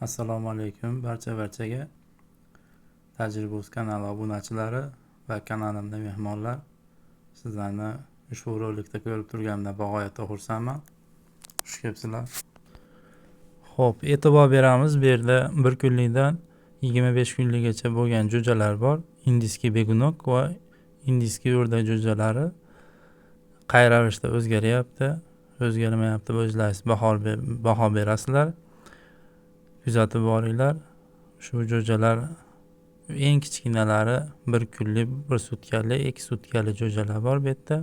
Assalomu alaykum barcha-barchaga. Tajriba.uz kanali obunachilari va kanalimda mehmonlar. Sizlarni ushbu rolikda ko'rib turganimdan bag'oyatda xursandman. Xush kelibsizlar. Xo'p, e'tibor beramiz. Bu yerda 1 kunlikdan 25 kunlikgacha bo'lgan jo'jalar bor. Индийский бегунок va индийский o'rdak jo'jalari qay ravishda o'zgaryapti, o'zgarmayapti, o'zlaringiz baho berasizlar. Kuzatib boringlar. Shu jo'jalar eng kichkinalari 1 kunlik, 1 sutkali, 2 sutkali jo'jalar bor bu yerda.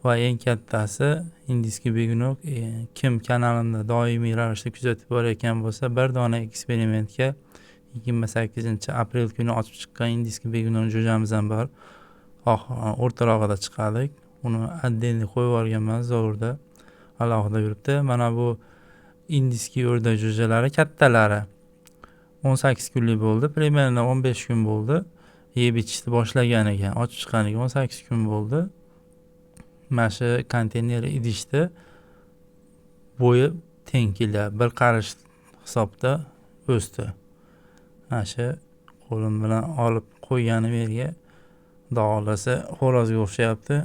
Va eng kattasi индийский бегунок. Kim kanalimda doimiy ravishda kuzatib borayotgan bo'lsa, bir dona eksperimentga 28-aprel kuni ochib chiqqan индийский бегунок jo'jamiz ham bor. O'rtarog'ida chiqadi. Uni отдельно qo'yib yuborganman zorda. Alohida yuribdi. Mana bu индийский o'rdak jo'jalari kattalari 18 kunlik bo'ldi. Примерно 15 kun bo'ldi. Yeb ichishni boshlaganiga, ochib chiqqaniga 18 kun bo'ldi. Mana shu konteyner idishda bo'yi teng kelyapti. Bir qarich hisobda o'sdi. Mana shu qo'lim bilan olib qo'yganim yerga, Xudo xohlasa, xo'rozga o'xshayapti.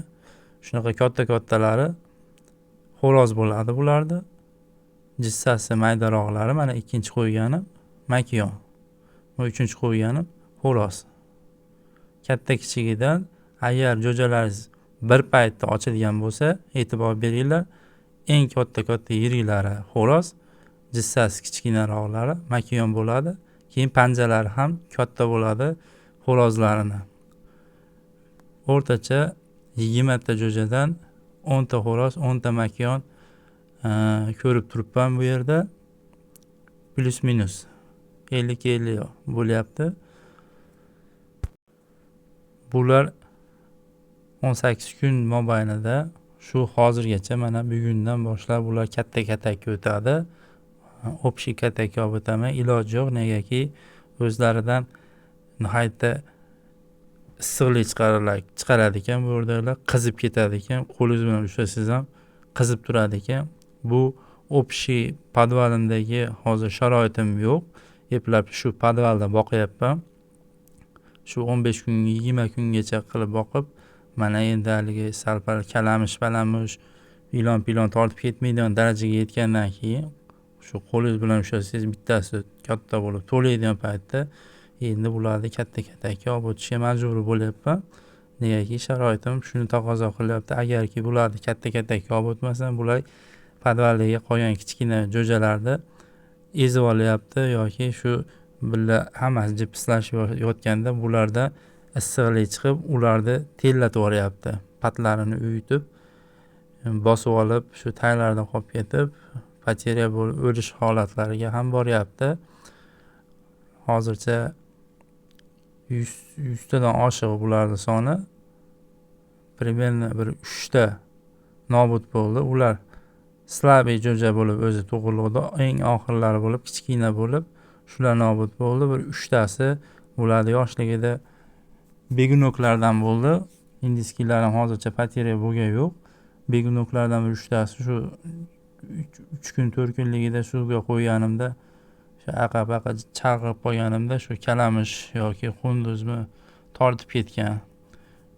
Shunaqa katta-kattalari xo'roz bo'ladi bularni. Jissasi maydaroqlari mana ikkinchi qo'yganim makiyon. Bu uchinchi qo'yganim xo'roz. Katta kichigidan agar jo'jalaringiz bir paytda ochilgan bo'lsa, e'tibor beringlar, eng katta-katta yiriklari xo'roz, jissasi kichkinaroqlari makiyon bo'ladi. Keyin panjalari ham katta bo'ladi xo'rozlarini. O'rtacha 20 ta jo'jadan 10 ta xo'roz, 10 ta makiyon ko'rib turibman bu yerda. Плюс-минус 50-50 bo'lyapti. Bular 18 kun mobaynida shu hozirgacha, mana bugundan boshlab bular katta katakka o'tadi. Общий katakka olib o'taman, iloji yo'q, negaki o'zlaridan nihoyatda issiqlik chiqaradi ekan bu o'rdaklar, qizib ketadi ekan, qo'lingiz bilan ushlasangiz ham qizib turadi ekan. Bu общий podvalimdagi hozir sharoitim yo'q. Eplab shu podvalda boqyapman. Shu 15 kun, 20 kungacha qilib boqib, mana endi haligi sal-pal kalamish palamush, ilon pilon tortib ketmaydigan darajaga yetgandan keyin, shu qo'lingiz bilan ushlasangiz bittasi katta bo'lib to'laydigan paytda endi bularni katta katakka olib o'tishga majbur bo'lyapman. Negaki sharoitim shuni taqozo qilyapti. Agarki bularni katta katakka olib o'tmasam, bular podvaldagi qolgan kichkina jo'jalarni ezib olyapti yoki shu birga hammasi jipislashib yotganda bularda issiqlik chiqib, ularni terlatib yuboryapti. Patlarini uyutib, bosib olib, shu taglarida qolib ketib, потеря bo'lib o'lish holatlariga ham boryapti. Hozircha 100 tadan oshiq bularni soni. Примерно bir 3 ta nobud bo'ldi. Ular слабый jo'ja bo'lib o'zi tug'iluvdi. Eng oxirlari bo'lib, kichkina bo'lib, shular nobud bo'ldi. Bir uchtasi bularni yoshligida бегунок lardan bo'ldi. Индийский lar ham hozircha потеря bo'lgani yo'q. Бегунок lardan bir uchtasi shu 3 kun, 4 kunligida suvga qo'yganimda, shu aqa paqa chalg'ib qolganimda, shu kalamish yoki qunduzmi tortib ketgan.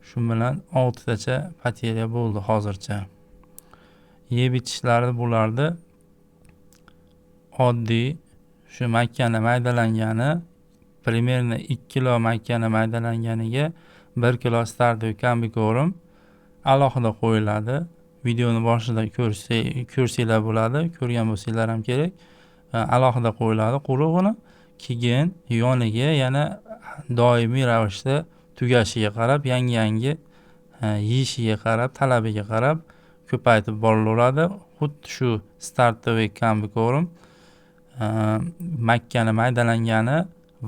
Shu bilan oltitacha потеря bo'ldi hozircha. Yeb ichishlari bularni oddiy shu makkani maydalangani, примерно 2 kilo makkani maydalanganiga 1 kilo стартовый комбикорм alohida qo'yiladi. Videoni boshida ko'rsanglar bo'ladi, ko'rgan bo'lsanglar ham kerak. Alohida qo'yiladi qurug'ini. Keyin yoniga yana doimiy ravishda tugashiga qarab, yangi-yangi, yeyishiga qarab, talabiga qarab ko'paytirib borilaveradi. Xuddi shu стартовый комбикорм, makkani maydalangani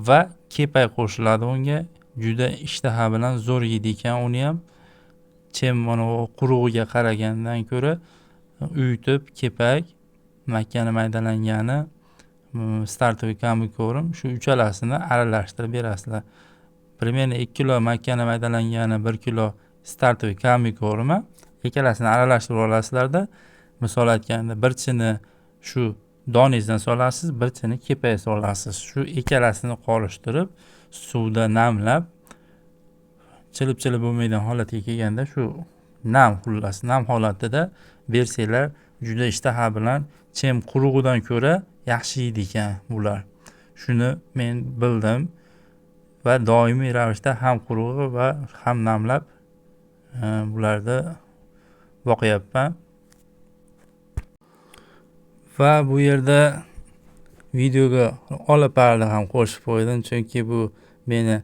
va kepak qo'shiladi unga. Juda ishtaha bilan zo'r yeydi ekan uni ham. Чем qurug'iga qaragandan ko'ra uyutib kepak, makkani maydalangani, стартовый комбикорм, shu uchalasini aralashtirib berasizlar. Примерно 2 kilo makkani maydalangani, 1 kilo стартовый комбикорм, ikkalasini aralashtirib olasizlarda, misol aytganda, bir chini shu Doningizdan solasiz, bir chini kepak solasiz. Shu ikkalasini qorishtirib, suvda namlab, chilib-chilib bo'lmaydigan holatga kelganda shu nam, xullas, nam holatida bersanglar, juda ishtaha bilan chem qurug'idan ko'ra yaxshi yeydi ekan bular. Shuni men bildim va doimiy ravishda ham qurug'i va ham namlab bularni boqyapman. Va bu yerda videoga olaparni ham qo'shib qo'ydim, chunki bu meni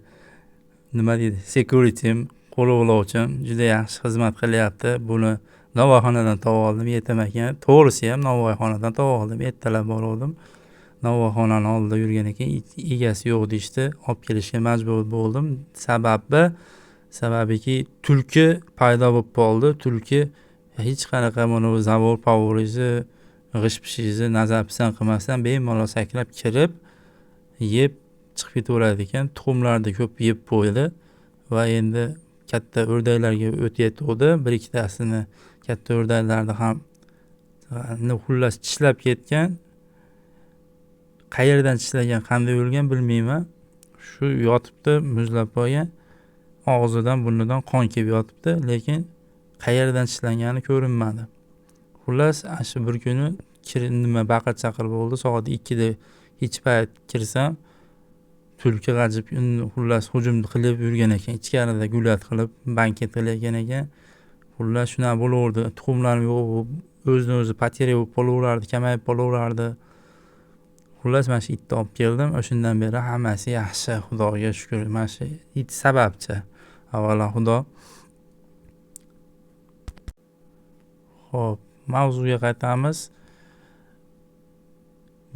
nima deydi, security'm, qo'riqlovchim, juda yaxshi xizmat qilyapti. Buni Novvoyxonadan topib oldim, yetim ekan. To'g'risi ham Novvoyxonadan topib oldim, ertalab borgandim. Novvoyxonani oldida yurgan ekan, egasi yo'q deyishdi, olib kelishga majbur bo'ldim. Sababiki tulki paydo bo'lib qoldi. Tulki hech qanaqa buni zavor pavoringizni, g'isht pishingizni nazar pisand qilmasdan bemalol sakrab kirib, yeb chiqib ketaveradi ekan. Tuxumlarni ko'p yeb qo'ydi va endi katta o'rdaklarga o'tayotgandi. Bir ikkitasini katta o'rdaklarni ham xullas tishlab ketgan. Qayerdan tishlagan, qanday o'lgan bilmayman. Shu yotibdi, muzlab qolgan. Og'zidan, burnidan qon kelib yotibdi, lekin qayerdan tishlangani ko'rinmadi. Xullas, ana shu bir kuni nima baqir-chaqir bo'ldi. Soat 2da kech payt kirsam, tulki g'ajib, xullas hujum qilib yurgan ekan. Ichkarida gulat qilib, banket qilayotgan ekan. Xullas shunaqa bo'laverdi. Tuxumlarim yo'q, o'zini o'zi poteriya bo'lib qolaverardi, kamayib qolaverardi. Xullas mana shu itni olib keldim. O'shandan beri hammasi yaxshi, Xudoga shukr. Mana shu it sababchi. Avvalo Xudo. Xo'p, mavzuga qaytamiz.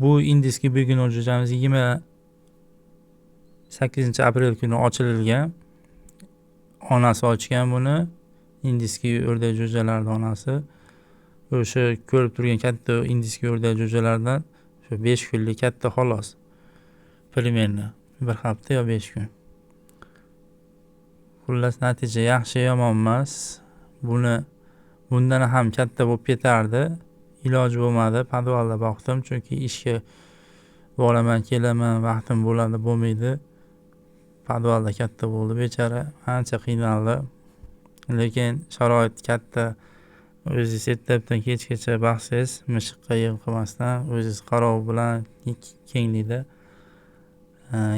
Bu индийский бегунок jo'jamiz 28 aprel kuni ochilgan. Onasi ochgan buni. Индийский o'rdak jo'jalarning onasi. O'sha ko'rib turgan katta индийский o'rdak jo'jalardan shu 5 kunlik katta xolos. Примерно bir hafta yo 5 kun. Xullas natija yaxshi, yomon emas. Bundan ham katta bo'lib ketardi. Iloji bo'lmadi, podvalda boqdim, chunki ishga boraman, kelaman, vaqtim bo'ladi, bo'lmaydi. Podvalda katta bo'ldi bechora, ancha qiynaldi. Lekin sharoit katta. O'zingiz ertalabdan kechgacha baqsangiz, mishiqqa yem qilmasdan, o'zingiz qarov bilan kenglikda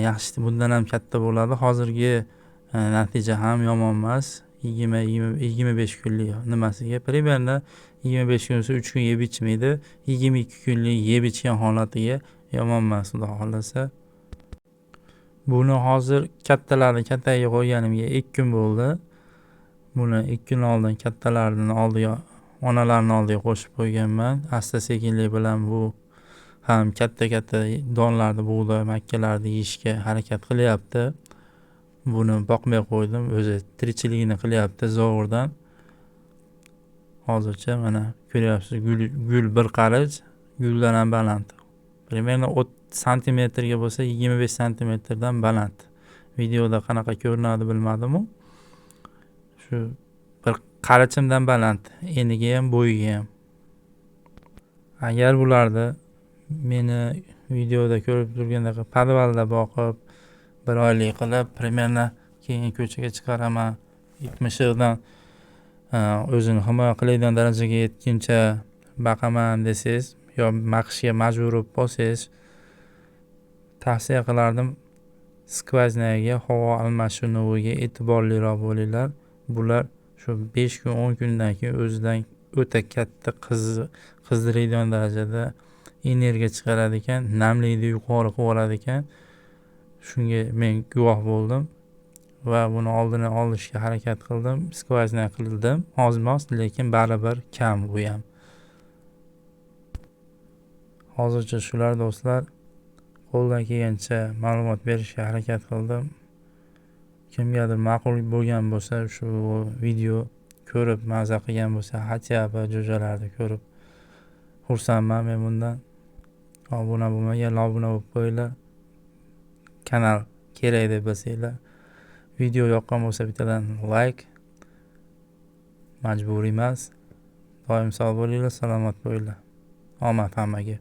yaxshi, bundan ham katta bo'ladi. Hozirgi natija ham yomon emas. 20-25 kunlik nimasiga примерно 25 kun bo'lsa 3 kun yeb ichmaydi. 22 kunlik yeb ichgan holatiga yomon emas, Xudo xohlasa. Buni hozir kattalarni kattaga qo'yganimga 2 kun bo'ldi. Buni 2 kun oldin kattalarning oldiga, onalarning oldiga qo'shib qo'yganman. Asta-sekinlik bilan bu ham katta-katta donlarni, bug'doy, makkalarni yeyishga harakat qilyapti. Buni boqmay qo'ydim, o'zi tirikchiligini qilyapti zo'rdan. Hozircha mana ko'ryapsiz, gul bir qarich, guldan ham baland. Примерно 30 santimetrga bo'lsa 25 santimetrdan baland. Videoda qanaqa ko'rinadi bilmadim-u. Shu bir qarichimdan baland, eniga ham, bo'yiga ham. Agar bularni meni videoda ko'rib turgandaqa podvalda boqib, bir oylik qilib, примерно keyin ko'chaga chiqaraman, it mishiqdan o'zini himoya qiladigan darajaga yetguncha baqaman desangiz, yo baqishga majbur bo'lib qolsangiz, tavsiya qilardim, skvozniyaga, havo almashinuviga e'tiborliroq bo'linglar. Bular shu 5 kun, 10 kundan keyin o'zidan o'ta katta qizdiradigan darajada energiya chiqaradi ekan, namlikni yuqori qilib yuboradi ekan. Shunga men guvoh bo'ldim va buni oldini olishga harakat qildim, skvozniya qildim, ozmoz, lekin baribir kam bu ham. Hozircha shular do'stlar, qo'ldan kelgancha ma'lumot berishga harakat qildim. Kimgadir ma'qul bo'lgan bo'lsa, shu video ko'rib maza qilgan bo'lsa, хотя бы jo'jalarni ko'rib xursandman men bundan. Obuna bo'lmaganlar obuna bo'lib qo'yinglar. Kanal kerak deb bilsanglar. Video yoqqan bo'lsa bittadan like, majburiy emas. Doim sog' bo'linglar, salomat bo'linglar. Omad hammaga.